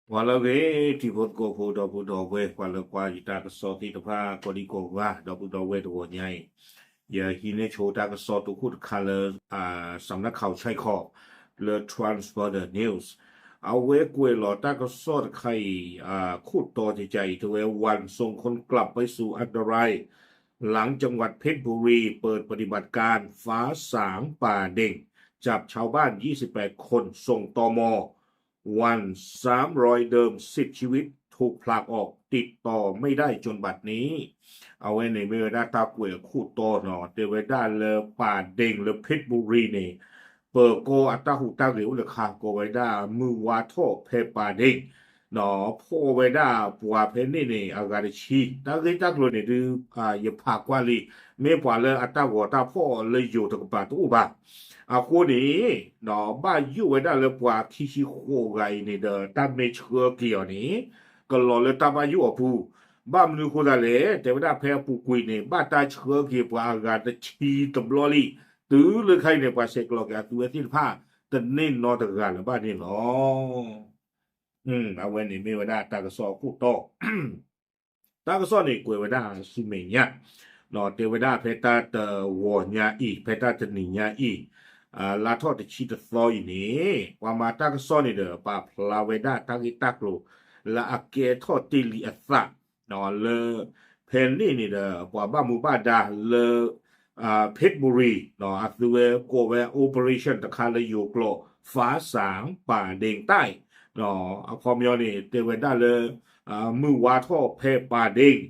ပှၤလၢအဂ့ၤ တံၤဖိသကိးဖိ ဒီပုၢ်ဒီဝဲၢ် ပှၤလၢကွၢ်ယတၢ်ကစီၣ်သ့ၣ်တဖၣ် ကိးဒံကိးဂၤ ဒီပုၢ်ဒီဝဲၢ်တဂီၤညါအံၤ, ယဟံးန့ၢ်ဆိတၢ်ကစီၣ်တခိၣ်တခါလၢ สำนักข่าวชายขอบ လၢ Transborder News အဝဲကွဲးလီၤတၢ်ကစီၣ်တခါအံၤ ခိၣ်တီကကါအံၤ တဲဝဲ วันทรงคนกลับไปสู่อันตราย หลังจังหวัดเพชรบุรีเปิดปฏิบัติการฟ้าสางป่าเด็่ง จับชาวบ้านยี่สิบแปดคนส่ง ตม. วัน สามร้อย เดิม สิบ ชีวิตถูกผลักออก ติดต่อไม่ได้จนบัดนี้ အဝဲန့ၣ်မ့ၢ်ဝဲဒၣ်တၢ်ကွဲးအခိၣ်တီနီၤ တဲဝဲဒၣ်လၢ ပၤဒ့ၣ်လၢဖ့းဘူရံၤန့ၣ် ပၢၤကီၢ်အတၢ်ဟူးတၢ်ဂဲၤအိၣ်တခါ ကိးဝဲဒၣ် မုၢ်ဝါထီၣ်ဖဲပၤဒ့ၣ် ဖီၣ်ဝဲဒၣ်ပှၤဖဲန့ၣ်န့ၣ် အဂၤတဆံ တၢ်ဂ့ၢ်တၢ်ကျိၤန့ၣ်ဒုး ယဖးကွၢ်လံ မ့ၢ်ပှၤလၢအတၢ်ဂီၤတၢ်ဖီၣ်လၢယိၤတကပၤတအိၣ်ဘၣ်. အဃိန့ၣ် ဘၣ်ယိၣ်ဝဲဒၣ်လၢပှၤခံဆံဃိးဂၤအံၤန့ၣ်ဒီး တၢ်မ့ၢ်ဆှၢက့ၤအီၤန့ၣ် ကလီၤလၢတၢ်ဘၣ်ယိၣ်အပူၤ, ဘၣ်မနုၤအဃိသတးလဲၣ် တဲဝဲဒၣ်ဖဲအပူၤကွံာ်န့ၣ် ဘၣ်တၢ်ဆှၢက့ၤပှၤအဂၤတဆံတဘျီလံ, တုၤလၢခါအံၤန့ၣ် ပှၤဆဲးကျိးက့ၤအသုဝဲသ့ၣ်တဖၣ် တန့ၢ်နီတဂၤလၢၤဘၣ်န့ၣ်လီၤ. အဝဲန့ၣ်မ့ၢ်ဝဲဒၣ်တၢ်ကစီၣ်အခိၣ်တီ တၢ်ကစီၣ်န့ၣ်ကွဲးဝဲဒၣ်ဆူမဲာ်ညါ, တဲဝဲဒၣ်ဖဲတၢ်တဂီၤညါအံၤ ဖဲတၢ်တနံၤညါအံၤ လါထီၣ်တဆံတသီအံၤန့ၣ် ပှၤမၤတၢ်ကစီၣ်န့ၣ်ဒီး ပာ်ဖျါဝဲဒၣ်တၢ်ဂ့ၢ်တၢ်ကျိၤ လၢအကဲထီၣ်တ့ၢ်လံအသး လၢ ဖဲန့ၣ်န့ၣ်ဒီး ပှၤဘၣ်မူဘၣ်ဒါလၢ ဖ့းဘူရံၤ အသုဝဲကိးဝဲ operation တခါလၢယိၤကျိာ် ฟ้าสางป่าเด็่งใต้ အခီပညီန့ၣ် တဲဝဲဒၣ်လၢ မုၢ်ဝါထီၣ်ဖဲပၤဒ့ၣ်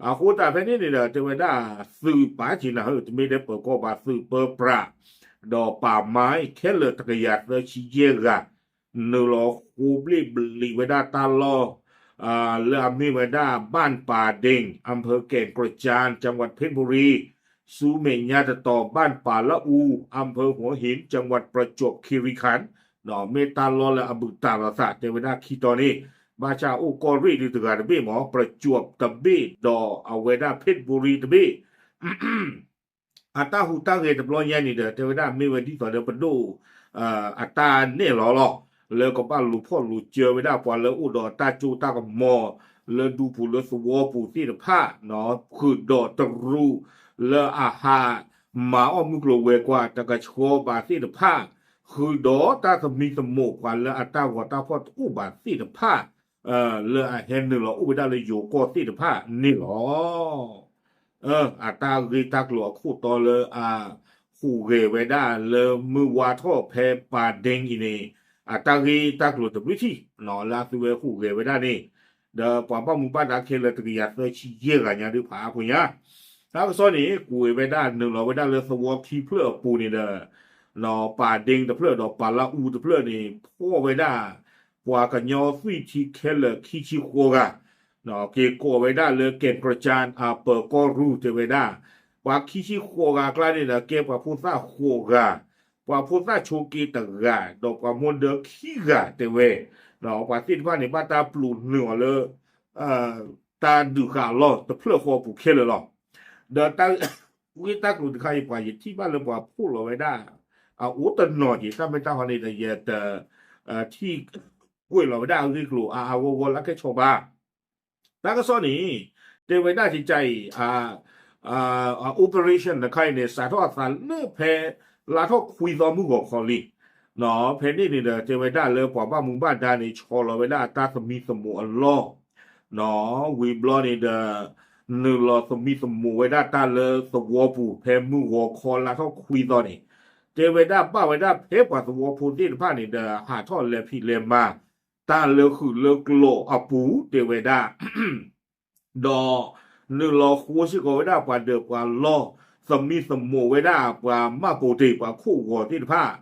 အဃိသတးဖဲန့ၣ်န့ၣ်ဒီး တဲဝဲဒၣ်သုးပာ်က့ၤနၤဧၢ တမ့ၢ်ထဲပၢၤကီၢ်ဘၣ် သုးပၢပြး ဒီးပာ်မါခဲလၢာ်တကယၤသၢဆံယဲၢ်ဂၤ နုာ်လီၤဃိဘျ့ၣ်ဘျံးဝဲဒၣ်တၢ်လီၢ် လၢအမ့ၢ်ဝဲဒၣ် บ้านป่าเด็่ง อำเภอแก่งกระจาน จังหวัดเพชรบุรี ဆူမဲာ်ညါတတီၤ บ้านป่าละอู อำเภอหัวหิน จังหวัดประจวบคีรีขันธ์ မ့ၢ်တၢ်လီၢ်လၢအဘူးတံၢ်လိာ်သး တဲဝဲဒၣ်ခံတီၤန့ၣ် ဘၣ်ဆၣ်အိၣ်ကီၢ်ရ့ၣ်ဒုးတဂၤတဘ့ၣ်မ့ၢ် ประจวบတဘ့ၣ် ဒီးအဝဲဒၣ် ဖ့းဘူရံၤတဘ့ၣ် အတၢ်ဟူးတၢ်ဂဲၤတဘျီညါန့ၣ်ဒီး တဲဝဲဒၣ်မ့ၢ်ဝဲဒ်သိးဒီးပဒိၣ် အတၢ်နဲၣ်လီၤလီၤ လၢကဘၣ်လူၤဖီၣ်လူၤစၢၤဝဲဒၣ်ပှၤလၢအိၣ်ဒီးတၢ်စိတၢ်ကမီၤ လၢဒူပူၤလၢသဝီပူၤသ့ၣ်တဖၣ် ဃုာ်ဒီးတရူး လၢအဟးမၤအီၣ်မုၢ်ကျိၤဝဲၤကွာ် တကဆှီဘၣ်သ့ၣ်တဖၣ် ဃုာ်ဒီးတၢ်သမံသမိးပှၤလၢအတၢ်ဂီၤတၢ်ဖီၣ်တအိၣ်ဘၣ်သ့ၣ်တဖၣ် လၢအဟဲနုာ်လီၤအိၣ်ဝဲဒၣ်လၢယိၤကီၢ်သ့ၣ်တဖၣ်န့ၣ်လီၤ. အတၢ်ဂ့ၢ်တၢ်ကျိၤအခိၣ်တီလၢအဟူးဂဲၤဝဲဒၣ်လၢမုၢ်ဝါထီၣ်ဖဲပၤဒ့ၣ်အံၤန့ၣ် အတၢ်ဂ့ၢ်တၢ်ကျိၤတဘျုးထံၣ် လၢအသုဝဲဟူးဂဲၤဝဲဒၣ်န့ၣ် ဒီးပှၤဘၣ်မူဘၣ်ဒါခဲလၢာ်တကယၤသၢဆံယဲၢ်ဂၤညါဒုးဖးအါဖိညါ တၢ်ကစီၣ်န့ၣ် ကွဲးဝဲဒၣ်နုာ်လီၤဝဲဒၣ်လၢသဝီခံဖျၢၣ်အပူၤန့ၣ်ဒီး ပၤဒ့ၣ်တဖျၢၣ်ဒီးပၤလးအူတဖျၢၣ်န့ၣ် ဖီၣ်ဝဲဒၣ် ပှၤကညီသွံၣ်ထံခဲလၢာ်ခံဆံဃိးဂၤ က့ၤကိးဝဲဒၣ်လၢ ကဲးကြၢၣ်ကၠၢၣ် အပၢၤကီၢ်ရူၢ်တဲဝဲဒၣ် ပှၤခံဆံဃိးဂၤအကျါန့ၣ်ဒီး ကဲပှၤဖိသၣ်ဃိးဂၤ ပှၤဖိသၣ်ဆိးက့တဂၤ ဒီးပှၤမိၢ်ဒၢခံဂၤတဲဝဲ ပှၤသ့ၣ်တဖၣ်န့ၣ် ဘၣ်တၢ်ပျိးနုာ်အီၤလၢ တၢ်ဒုးဃာ်အလီၢ်တဖျၢၣ်ဃီအပူၤခဲလၢာ်လီၤ. ဒီးတၢ်ဂ့ၢ်တၢ်ကျိၤတခါအံၤ ပှၤယထံၣ်ဘၣ်လၢပှၤဖီၣ်လီၤဝဲဒၣ် အအိၣ်တနီၤက့ၤ တၢ်မ့ၢ်တၢ်ဟီန့ၣ်ဒီး ယတထံၣ်ကွဲးလီၤဝဲဒၣ်အဂ့ၢ်ကျိၤအါအါဂီၢ်ဂီၢ်လၢအကဲဆီဘၣ် တၢ်ကစီၣ်န့ၣ် တဲဝဲဒၣ်ကကါအံၤ operation တခါအံၤန့ၣ် စးထီၣ်အသးလၢဖဲ လါထီၣ်ခွံသီမုၢ်ဂီၤခီလံ. ဖဲန့ၣ်န့ၣ်ဒီး တဲဝဲဒၣ်လၢပှၤဘၣ်မူဘၣ်ဒါန့ၣ် ဆီလီၤဝဲဒၣ်တၢ်သမံသမိးအလီၢ် ဝံၤဘျီန့ၣ်ဒီး နုာ်လီၤသမံသမိးဝဲဒၣ်တၢ်လၢသဝီပူၤ ဖဲမုၢ်ဂီၤခီလါထီၣ်ခွံသီန့ၣ် တဲဝဲဒၣ်ဘၣ်ဝဲဒၣ်ဖဲပှၤသဝီဖိသ့ၣ်တဖၣ်န့ၣ်ဒီး ဟးထီၣ်လဲၤဖံးလဲၤမၤ တၢ်လၢဃုာ်လၢကျိာ်အပူၤ တဲဝဲဒၣ် ဒီးနုာ်လီၤဃိစ့ၢ်ကီးဝဲဒၣ်ပှၤဒၢးပှၤလီၢ် သမံသမိးဝဲဒၣ်ပှၤမှတ်ပုံတင် ပှၤခိၣ်ဂီၤသ့ၣ်တဖၣ်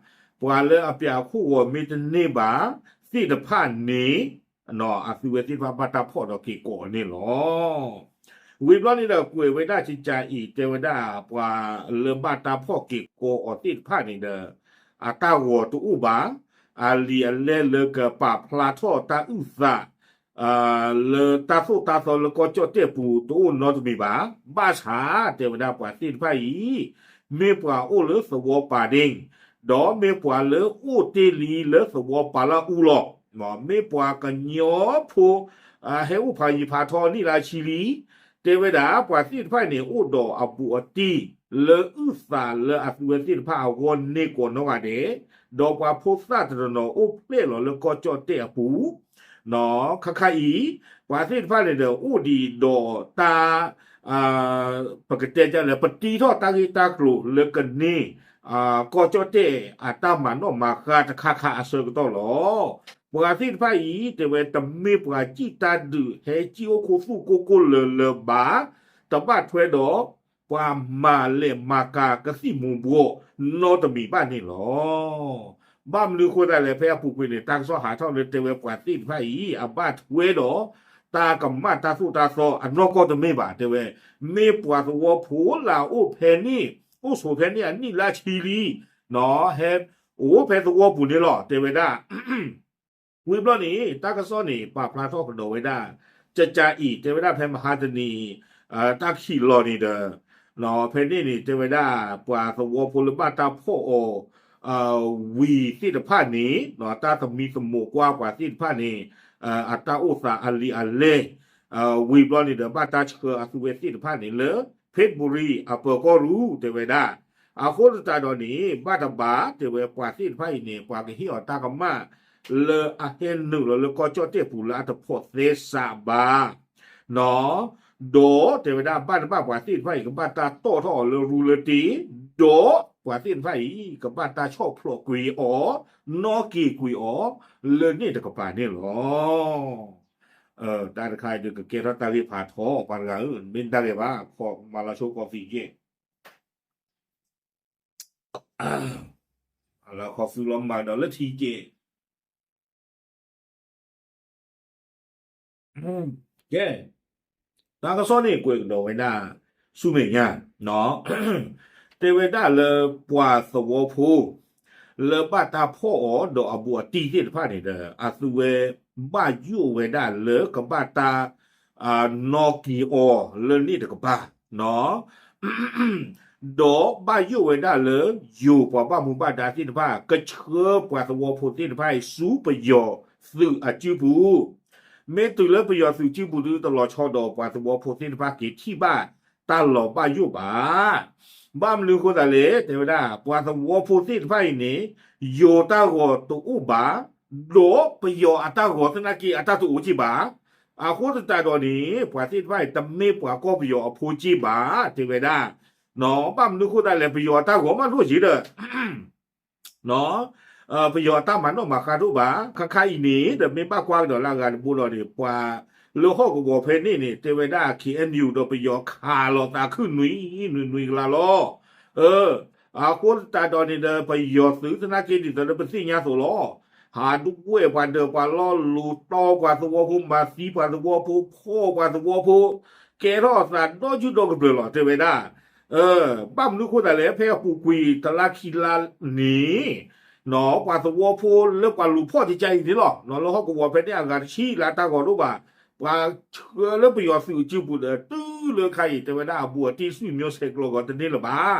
ပှၤလၢအပျးခိၣ်ဂီၤမ့ၢ်တန့ၢ်ဘၣ်သ့ၣ်တဖၣ်န့ၣ် အသုဝဲသ့ၣ်တဖၣ်ဘၣ်တၢ်ဖီၣ်ဒီးက့ၤကိးအီၤန့ၣ်လီၤ. ဝံၤဘျီန့ၣ်ဒီးကွဲးဝဲဒၣ်ကကါအံၤ တဲဝဲဒၣ်ပှၤလၢဘၣ်တၢ်ဖီၣ်က့ၤကိးအီၤသ့ၣ်တဖၣ်န့ၣ်ဒီး အတၢ်ဂီၤတအိၣ်ဘၣ် အလံာ်အလဲလၢကပာ်ဖျါထီၣ်တၢ်အုၣ်သး လၢတၢ်သိၣ်တၢ်သီလၢကီၢ်ကၠီၣ်တဲၣ်ပူၤတအိၣ်နီတမံၤဘၣ်. ဘၣ်ဆၣ်တဲဝဲဒၣ်ပှၤသ့ၣ်တဖၣ်အံၤ မ့ၢ်ပှၤအိၣ်လၢသဝီပၤဒ့ၣ် ဒီးမ့ၢ်ပှၤလၢအိၣ်တ့ၢ်လံလၢသဝီပၤလးအူလီၤ. မ့ၢ်ပှၤကညီဖိ ဟဲအိၣ်ဖးယံၤဖးထီနံၣ်လါဆံလံ, တဲဝဲဒၣ် ပှၤသ့ၣ်တဖၣ်န့ၣ် အိၣ်ဒီးအဘူးအတံၢ် လၢအုၣ်သးလၢအသုဝဲသ့ၣ်တဖၣ်အဂီၢ်န့ၢ်ကိးနီၢ်ဂၤဒဲး, ဒီးပှၤဖိသၣ်တနီၤနီၤအိၣ်ဖျဲၣ်လီၤလၢကီၢ်ကၠီၣ်တဲၣ်အပူၤ ခါခါအံၤ ပှၤသ့ၣ်တဖၣ်န့ၣ်ဒီး အိၣ်ဒံးဒီးတၢ် ပကတဲဒ်လဲၣ် ပတံထီၣ်တၢ်ဂ့ၢ်တၢ်ကျိၤလၢကန့ၢ် ကီၢ်ကၠီၣ်တဲၣ်အတၢ်မၤနီၣ်မၤဃါတခါခါအဆၢကတီၢ်လီၤ. ပှၤသ့ၣ်တဖၣ်အံၤ တဲဝဲတမ့ၢ်ပှၤစံၣ်တၢ်ဒုး ဟဲစံၣ်အိၣ်ခိၣ်သူၣ်ကိၢ်ကိၢ်လၢၤလၢၤဘၣ်, တဘၣ်ထွဲဒီး ပှၤမၤလဲၤမၤကၤကသံၣ်မူၤဘှီးနီတမံၤဘၣ်န့ၣ်လီၤ. ဘၣ်မနုၤအဃိသတးလဲၣ် ဖဲအပူၤကွံာ်န့ၣ် တၢ်ကစီၣ်ဟးထီၣ်လၢတဲဝဲပှၤသ့ၣ်တဖၣ်အံၤ အဘၣ်ထွဲဒီး တၢ်ကမၣ်တၢ်သိၣ်တၢ်သီအနီၢ်ကီၢ်တမ့ၢ်ဘၣ် တဲဝဲ, မ့ၢ်ပှၤသဝီဖိလၢအအိၣ်ဖဲန့ၣ် အိၣ်ဆိးဖဲန့ၣ်အနံၣ်လါဆံလံ, ဟဲအိၣ်ဖဲသဝီပူၤန့ၣ်လီၤ တဲဝဲဒၣ် ဝံၤဘျီန့ၣ် တၢ်ကစီၣ်န့ၣ် ပာ်ဖျါထီၣ်ကဒီးဝဲဒၣ် ကကါအံၤ တဲဝဲဒၣ်ဖဲမဟါတနံၤ တၢ်ခံးလီၤန့ၣ်ဒီး ဖဲန့ၣ်န့ၣ် တဲဝဲဒၣ် ပှၤသဝီဖိလၢဘၣ်တၢ်ဖီၣ်အီၤ ဝံၤသ့ၣ်တဖၣ်န့ၣ် တၢ်သမံသမိးကွၢ်ပှၤသ့ၣ်တဖၣ်န့ၣ် အတၢ်အိၣ်သးအလံာ်အလဲၢ် ဝံၤဘျီန့ၣ်ဒီး ဘၣ်တၢ်ဆှၢအသုဝဲသ့ၣ်တဖၣ်န့ၣ်လၢ ဖ့ၣ်ဘူရံၤ အပၢၤကီၢ်ရူၢ် တဲဝဲဒၣ်, အဃိသတးဒီးန့ၣ် ဘၣ်တဘၣ် တဲဝဲပှၤသ့ၣ်တဖၣ်အံၤန့ၣ် ပှၤကဟ့ၣ်အီၤတၢ်ကမၣ် လၢအဟဲနုာ်လီၤလၢကီၢ်ကၠီၣ်တဲၣ်ပူၤလၢအတဖိးသဲစးဘၣ် ဒီးတဲဝဲဒၣ် ဘၣ်တဘၣ်ပှၤသ့ၣ်တဖၣ်အံၤ ကဘၣ်တၢ်တီၣ်ထီၣ်အီၤလၢရူလၢတ့, ဒီးပှၤသ့ၣ်တဖၣ်အံၤ ကဘၣ်တၢ်ဆီၣ်ဖျိးကွံာ်အီၤ, နီၣ်က့ၤကွံာ်အီၤ လၢန့ၣ်တကပၤန့ၣ်လီၤ. တၢ်တခါအံၤဒီး ကကဲထီၣ်တၢ်ဂ့ၢ်ဖးထီ ပှၤတဂၤဧၢ, မ့ၢ်တၢ်ဂ့ၢ်ဘၣ်, မၤလီၤဆိကီၢ်သံက့ၢ် လၢခီၣ်သူလီၤမၤဒီးလၢထံက့ၢ် ကဲ, တၢ်ကစီၣ်န့ၣ်ကွဲးကဒီးဝဲဒၣ် ဆူမဲာ်ညါ တဲဝဲဒၣ်လၢပှၤသဝီဖိ လၢဘၣ်တၢ်ဖီၣ်အီၤဒီးအဘူးအတံၢ်သ့ၣ်တဖၣ်န့ၣ်ဒီး အသုဝဲဘၣ်ယိၣ်ဝဲဒၣ်လၢကဘၣ်တၢ် နီၣ်က့ၤအီၤလၢန့ၣ်တကပၤ ဒီးဘၣ်ယိၣ်ဝဲဒၣ်လၢ ယိၤပှၤဘၣ်မူဘၣ်ဒါသ့ၣ်တဖၣ် ကဆှၢပှၤသဝီဖိသ့ၣ်တဖၣ်အံၤဆူပယီၤသုးအစုပူၤ, မ့ၢ်တုၤလၢပယီၤသုးစုပူၤဒုးတလီၤဆီဒီးပှၤသဝီဖိသ့ၣ်တဖၣ်က့ၤထံၣ်ဘၣ်တၢ်လီၤဘၣ်ယိၣ်ဘၣ်. ဘၣ်မနုၤအဃိသတးလဲၣ် တဲဝဲဒၣ် ပှၤသဝီဖိသ့ၣ်တဖၣ်အံၤန့ၣ် ယိၤတၢ်ဂီၤတအိၣ်ဘၣ်, ဒီးပယီၤအတၢ်ဂီၤသနာ်က့အတၢ်တအိၣ်က့ၢ်ဘၣ်. အဃိသတးဒီးန့ၣ် ပှၤသ့ၣ်တဖၣ်အံၤ တမ့ၢ်ပှၤကီၢ်ပယီၤအဖိက့ၢ်ဘၣ် တဲဝဲဒၣ်. ဘၣ်မနုၤအဃိသတးလဲၣ် ပယီၤအတၢ်ဂီၤမးတအိၣ်က့ၢ်ဒီး ပယီၤအတၢ်မၤနီၣ်မၤဃါတအိၣ်ဘၣ်. ခါခါအံၤန့ၣ် ဒီးမ့ၢ်ဘၣ်ကွၢ်ကဒီးလၢအဂၤတဘိဒီးန့ၣ် ပှၤလၢဟီၣ်ကဝီၤဖဲန့ၣ်န့ၣ် တဲဝဲဒၣ် ခ့ၣ်အဲၣ်ယူၣ် ဒီးပယီၤခးလိာ်သးခုၣ်နွံနွံနွံကလါလီၤ. အဃိသတးဒီးန့ၣ်ဒီး ပယီၤသုးသနာ်က့ဒ်သိးလၢပသ့ၣ်ညါအသိးလီၤ. ဟးဒွဲၣ်ပှၤဒၢးပှၤလီၢ် လူၤတီပှၤသဝီဖိ မၤသံပှၤသဝီဖိ ဖီၣ်ပှၤသဝီဖိ ကဲထီၣ်အသးဒီကၠူဒီကဘျၢၣ်လီၤ တဲဝဲဒၣ်. ဘၣ်မနုၤအဃိသတးလဲၣ် ဖဲအပူၤကွံာ်တလါခံလါန့ၣ် ပှၤသဝီဖိလၢပှၤလူၤဖီၣ်ကကါအံၤန့ၣ်လီၤ. လၢဟီၣ်ကဝီၤဖဲန့ၣ်အဂၤတဆံလၢတၢ်ဂီၤတအိၣ်ဘၣ်. ပှၤဆှၢလၢပယီၤသုးအစုပူၤဒီး တုၤလၢခါအံၤ တဲဝဲဒၣ်အဘူးအတံၢ် ဆွေမျိုးဆဲးကျိး ဂီၤတန့ၢ်လၢၤဘၣ်.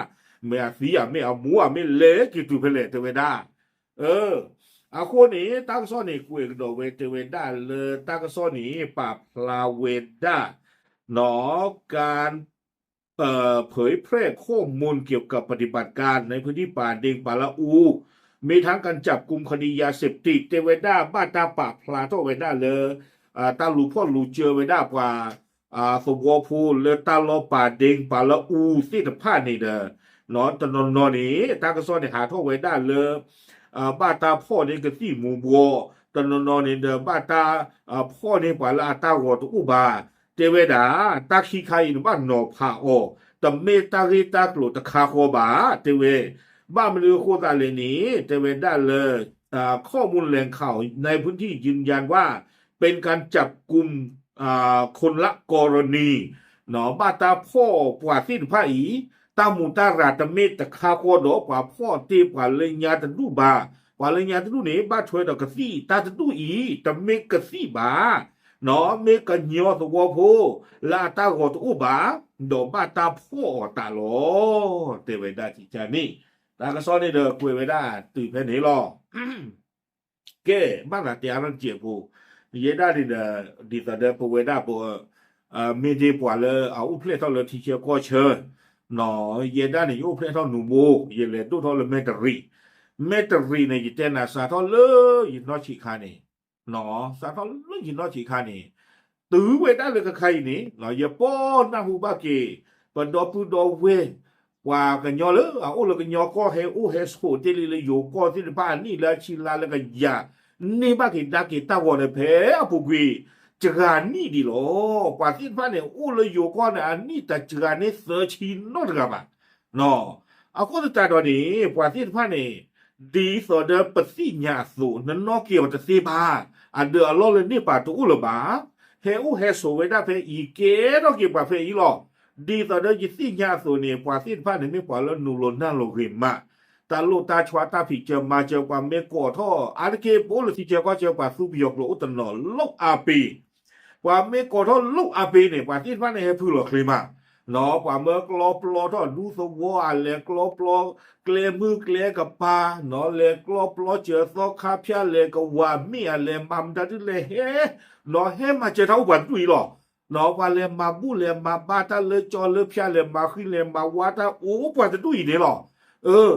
မ့ၢ်အသံဧါ မ့ၢ်အမူဧါ မ့ၢ်လဲၤက့ၤတုၤဖဲလဲၣ် တဲဝဲဒၣ်. အဃိန့ၣ် တၢ်ကစီၣ်န့ၣ် ကွဲးကဒီးဝဲ တဲဝဲဒၣ်လၢတၢ်ကစီၣ်န့ၣ် ပာ်ဖျါဝဲဒၣ် การ เผยแพร่ข้อมูลเกี่ยวกับปฏิบัติการในพื้นที่ป่าเด็งป่าละอู มีทั้งการจับกุมคดียาเสพติด တဲဝဲဒၣ်ဘၣ်တၢ်ပာ်ဖျါထီၣ်ဝဲဒၣ်လၢ တၢ်လူၤဖီၣ်လူၤစၢၤဝဲဒၣ်ပှၤ သဝီဖိလၢတၢ်လီၢ်ပာ်ဒ့ပာ်လၢအူသ့ၣ်တဖၣ်န့ၣ်ဒီး တနီၤနီၤန့ၣ် တၢ်ကစီၣ်န့ၣ်ဟးထီၣ်ဝဲဒၣ်လၢ ဘၣ်တၢ်ဖီၣ်န့ၢ်ကသံၣ်မူၤဘှီး, တနီၤနီၤန့ၣ်ဒီး ဘၣ်တၢ်ဖီၣ်န့ၢ်ပှၤလၢအတၢ်ဂီၤတအိၣ်ဘၣ်, တဲဝဲဒၣ် တၢ်ခံခါအံၤန့ၣ်ဘၣ်နီၤဖးအီၤ, တမ့ၢ်တၢ်ဂ့ၢ်တၢ်ကျိၤတခါဃီဘၣ်, တဲဝဲ, ဘၣ်မနုၤအဃိသတးလဲၣ်န့ၣ် တဲဝဲဒၣ်လၢ ข้อมูลแหล่งข่าวในพื้นที่ยืนยันว่าเป็นการจับกุมคนละกรณี ဘၣ်တၢ်ဖီၣ်ပှၤသ့ၣ်တဖၣ်အံၤ တၢ်မူးတၢ်ရၤတမ့ၢ်တခါဃီဒီး ပှၤဖီၣ်တ့ၢ်ပှၤလၢညါတဒူၣ်ဘၣ်, ပှၤလၢညါတဒူၣ်န့ၣ် ဘၣ်ထွဲဒီးကသံၣ်တၢ်တဒူၣ်အံၤ တမ့ၢ်ကသံၣ်ဘၣ်, မ့ၢ်ကညီသဝီဖိ လၢအတၢ်ဂီၤတအိၣ်ဘၣ်, ဒီးဘၣ်တၢ်ဖီၣ်အီၤတၢ်လီၤ, တဲဝဲဒၣ်န့ၣ်, တၢ်ကစီၣ်န့ၣ်ဒီးကွဲးဝဲဒၣ်တုၤဖဲန့ၣ်လီၤ. ကဲ ဘၣ်သးတဲအါထီၣ်တစဲးဖိ, ယဲဒၣ်န့ၣ်ဒီး ဒ်သိးဒီးပဝဲဒၣ်ပ မ့ၢ်ဒ်ပှၤလၢအအိၣ်ဖျဲၣ်ထီၣ်လၢထံဆၢကီၢ်ဆၢ, ယဲဒၣ်န့ၣ် ယအိၣ်ဖျဲၣ်ထီၣ်နူးဘိ, ယလဲၤဒိၣ်ထီၣ်လၢမဲၢ်တရံး, မဲၢ်တရံးန့ၣ် ယတဲနၤစးထီၣ်လၢယနီၢ်ဆံးခါန့ၣ်, စးထီၣ်လၢယနီၢ်ဆံးခါန့ၣ်, တုၤဝဲဒၣ်လၢခဲခါအံၤန့ၣ် ယပီၢ်နၢ်ဟူဘၣ်က့ၤ ပဒီပုၢ်ဒီဝဲၢ် ပှၤကညီလၢအအိၣ်လၢကညီကီၢ် ဟဲအိၣ်ဟဲဆိးတ့ၢ်လံလၢယိၤကီၢ်သ့ၣ်တဖၣ် အနံၣ်လၢအဆံလါလၢကယၤ န့ၢ်ဘၣ်က့ၤဒါက့ၤတၢ်ဂီၤဒီး ဖဲအပူၤကွံာ် စှၤနံၣ်ဒံးလီၤ. ပှၤသ့ၣ်တဖၣ်န့ၣ် အိၣ်လၢယိၤကီၢ်န့ၣ် အနံၣ်တစှၤန့ၢ်သၢဆံနီတဂၤဘၣ်. အဃိသတးဒီးန့ၣ် ပှၤသ့ၣ်တဖၣ်န့ၣ် ဒ်သိးဒီးပသ့ၣ်ညါအသိး နနီၣ်က့ၤအီၤတသ့ဘၣ်, အဒၢးအလီၢ်လၢန့ၢ်ပာ်တအိၣ်လၢၤဘၣ်, ဟဲအိၣ်ဟဲဆိးဝဲဒၣ်ဖဲအံၤ ကဲထီၣ်က့ၤပှၤဖဲအံၤလီၤ. ဒ်သိးဒီးယသ့ၣ်ညါအသိးန့ၣ် ပှၤသ့ၣ်တဖၣ်န့ၣ် မ့ၢ်ပှၤလၢနုာ်လီၤနၢ်လီၤဂ့ၤမး, တၢ်လိၣ်တၢ်ဆှါတၢ်ဖံးစၢၤမၤစၢၤ ပှၤမ့ၢ်ကိးထီၣ် အါတက့ၢ် ပအိၣ်လၢထံဆၢကီၢ်ဆၢ ပှၤသူပယီၤကျိာ်အိၣ်တနီၤ လိၣ်အါပ့ၤ ပှၤမ့ၢ်ကိးထီၣ်လိၣ်အါပ့ၤန့ၣ် ပှၤသ့ၣ်တဖၣ်န့ၣ် ဟဲဖုလီၤချ့မး, ပှၤမၢကျီပျီထီၣ်ဒူသဝီ အလဲၤကျီပျီ ကျဲမုၢ်ကျဲကပၤ, လဲၤကျီပျီစၢၤသီခါဖၠၣ် လဲၤကဝၤမ့ၣ် အလဲၤမၤမတၤဒုလဲၤဟဲ, ဟဲမၤစၢၤတၢ်အိၣ်ပှၤတဒူၣ်အံၤလီၤ. ပှၤလဲၤမၤဘူၣ်လဲၤမၤဘါတၢ်လၢကၠီလၢဖၠၣ် လဲၤမၤဃံလဲၤမၤဝါတၢ်အိၣ်ပှၤတဒူၣ်အံၤန့ၣ်လီၤ.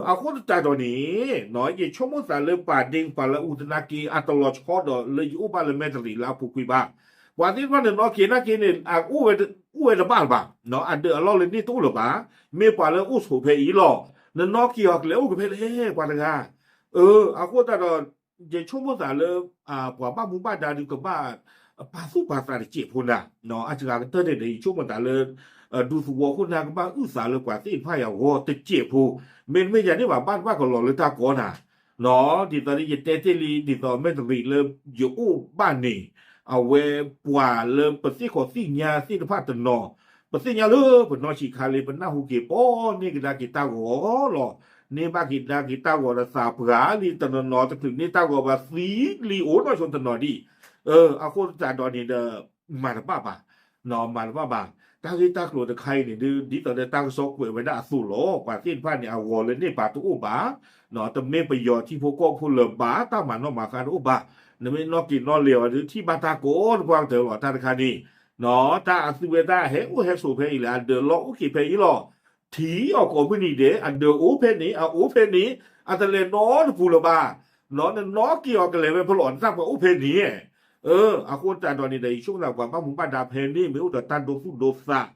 အဃိသတးဒီးန့ၣ် ယဆိကမိၣ်သးလၢပာ်ဒ့ပာ်လၢအူသနာ်က့ အတလီၤဆီဒီးလၢယအိၣ်ဘၣ်လၢမဲၢ်တရံးလၢအပူၤကွံာ်ဘၣ်. ပှၤသ့ၣ်တဖၣ်န့ၣ် နီၣ်က့ၤနာ်က့ၤန့ၣ် အိၣ်ဝဲတဘၣ်လၢၤဘၣ်, အဒၢးအလီၢ်လၢန့ၢ်တအိၣ်လၢၤဘၣ်, မ့ၢ်ပှၤလၢအိၣ်ဆိးဖဲအံၤလီၤ. နနီၣ်က့ၤအီၤကလဲၤအိၣ်ကဖဲလဲၣ် ပှၤတဂၤ အဃိသတးဒီး ယဆိကမိၣ်သးလၢ ပှၤဘၣ်မူဘၣ်ဒါဒုးကဘၣ် ပာ်သူၣ်ပာ်သးတစဲးဖိနၤ, အစှၤကတၢၢ်န့ၣ်ဒီး ယဆိကမိၣ်သးလၢ ဒူသဝီခိၣ်နၢ်ကဘၣ်အုၣ်သးလၢပှၤသ့ၣ်တဖၣ်အဂီၢ်တစဲးဖိ, မ့တမ့ၢ်ယၤန့ၣ်ဘၣ် ဘၣ်တဘၣ်ကလီၤလၢတၢ်ကီနၤ, ဒ်သိးလၢယတဲတ့ၢ်လံ ဒ်သိးမဲၢ်တရံးလၢယအိၣ်ဘၣ်န့ၣ်, အဝဲပှၤလၢပသ့ၣ်ခီၣ်သ့ၣ်ညါသ့ၣ်တဖၣ်တနီၤ, ပသ့ၣ်ညါလၢပနီၢ်ဆံးခါလံ ပနၢ်ဟူက့ၤပီန့ၢ်ကဒါက့ၤတၢ်ဂီၤလီၤ. န့ၢ်ဘၣ်က့ၤဒါက့ၤတၢ်ဂီၤဒီးသးပှၢ်လံ တနီၤနီၤတချုးန့ၢ်တၢ်ဂီၤဘၣ်သံလံ အိၣ်နီၢ်ဆိတနီၤဒံး, အဃိသတးဒီးန့ၣ်ဒီး မၤတဘၣ်ဘၣ်, မၤတဘၣ်ဘၣ်. တၢ်ဂ့ၢ်တၢ်ကျိၤတခါအံၤန့ၣ်ဒုး ဒ်သိးဒီးတၢ်ကစီၣ်ကွဲးဝဲဒၣ်အသိးလီၤ. ပှၤသ့ၣ်တဖၣ်န့ၣ် အဂီၤလၢန့ၢ်ပာ်တအိၣ်ဘၣ်, တမ့ၢ်ပယီၤထံဖိကီၢ်ဖိလၢၤဘၣ်, တၢ်မၤနီၣ်မၤဃါတအိၣ်ဘၣ်, နမ့ၢ်နီၣ်က့ၤနီၣ်လဲၤအီၤဒုး ထံၣ်ဘၣ်တၢ်ကိးတပှၢ်ကတၢၢ်လီၤ. တၢ်တခါန့ၣ် တၢ်အသုဝဲတၢ်ဟဲအိၣ်ဟဲဆိးဖဲအံၤလၢအဒၢးလီၢ်အိၣ်က့ၤဖဲအံၤလီၤ. ထံအီၣ်ကိးမုၢ်နံၤဒဲး အဒၢးအိၣ်ဖဲန့ၣ် အအိၣ်ဖဲန့ၣ် အတလဲၤနီတပူၤလၢၤဘၣ်, နနီၣ်က့ၤအီၤကလဲၤဝဲဖဲလဲၣ် နတၢ်ပှၤအိၣ်ဖဲန့ၣ် အဃိသတးဒီးန့ၣ်ဒီး ယဆိကမိၣ်သးပှၤဘၣ်မူဘၣ်ဒါဖဲန့ၣ် မ့ၢ်အိၣ်ဒီးတၢ်ဒိသူၣ်ဒိသး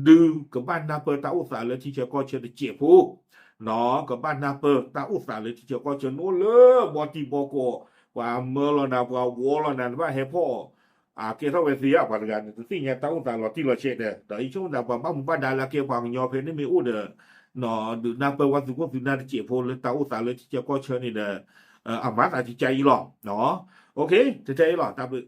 ဒုးကဘၣ်နၢ်ပၢၢ်တၢ်အိၣ်သးလၢထံဆၢကီၢ်ဆၢတစဲးဖိ, ကဘၣ်နၢ်ပၢၢ်တၢ်အိၣ်သးလၢထံဆၢကီၢ်ဆၢ နအိၣ်လၢဘီတံၢ်ဘီကီၢ်, ပှၤမၢလီၤနၤ ပှၤဝီလီၤနၤ နဘၣ်ဟဲဖီၣ် အကဲထီၣ်ဝဲသ့ဧါ ပှၤတဂၤန့ၣ် တသ့ၣ်ညါတၢ်အိၣ်သးလီၤတံၢ်လီၤဆဲးဒီး ဒီးယဆိကမိၣ်သးပှၤဘၣ်မူဘၣ်ဒါလၢအကဲပှၤကညီဖဲန့ၣ်မ့ၢ်အိၣ်ဒီး ဒုးနၢ်ပၢၢ်ဝဲသုးခိၣ်သုးနၢ်တစဲးဖိလၢတၢ်အိၣ်သးလၢထံဆၢကီၢ်ဆၢန့ၣ်ဒီး အမၤသးကကါအံၤလီၤ. ထဲအံၤလီၤ တၢ်ဘျုး